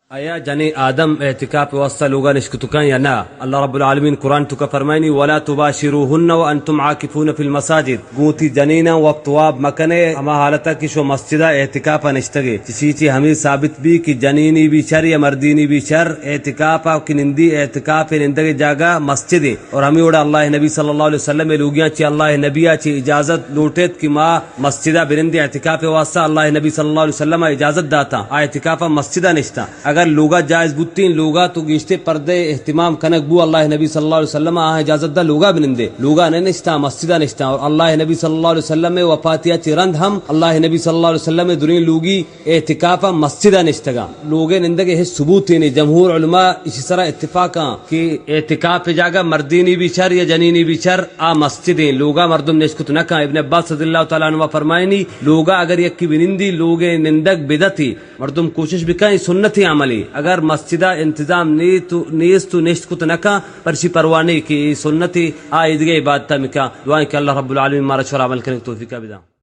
آیا جنیں آدم اعتکاف واسطہ لوگا نشکتکاں یا نہ؟ اللہ رب العالمین قرآن توکا فرمائنی، ولا تباشروهن وانتم عاکفون فی المساجد، گوں وتی جنیناں وپت واب مکنے ہما حالتا کہ شو مسجدا اعتکافا نشتگے۔ چشی چی ہمیں ثابت بی کہ جنینی بھی شر یا مردینی بھی شر اعتکافا کہ نندی، اعتکاف نندگے جاگہ مسجدے۔ اور ہمیں وڑا اللہ نبی صلی اللہ علیہ وسلم لوگیاں چی اللہ نبیا چی اجازت لوٹیت کہ ما مسجدا بنندی اعتکاف واسطہ۔ اللہ نبی صلی اللہ علیہ وسلم اجازت داتا، آ اعتکافا مسجدا نشتا۔ اگر لوگا جائز بوتیں، لوگا تو گیشتے پردے اہتمام کنگ بو، اللہ نبی صلی اللہ علیہ وسلم آ اجازت دا لوگا بنندے، لوگا نہ نشتا، مسجدا نشتا۔ اور اللہ نبی صلی اللہ علیہ وسلم وفاتیا چی رند ہم اللہ نبی صلی اللہ علیہ وسلم دریں لوگی اعتکافا مسجدا نشتگا۔ لوگے نندگے ہچ ثبوتے نے۔ جمہور علماء اسی سرا اتفاقاں کہ اعتکاف جاگہ مردینی بھی شر یا جنینی بھی شر آ مسجدیں، لوگا مردم نشکت نہ کن۔ ابن عباس رضی اللہ تعالی عنہ فرمائنی، لوگا اگر یکی بنندی، لوگے نندگ بدعتی، مردم کوشش بکن، اے سنتی عملی۔ اگر مسجدا انتظام نیت و، نیست و نشت کت نہ کن، پرشی پرواہ نہیں کہ اے سنتی، آ ایدگہ عبادتا مکن۔ دعائیں کہ اللہ رب العالمین مارا شر عمل کرنے کی توفیقا بدن۔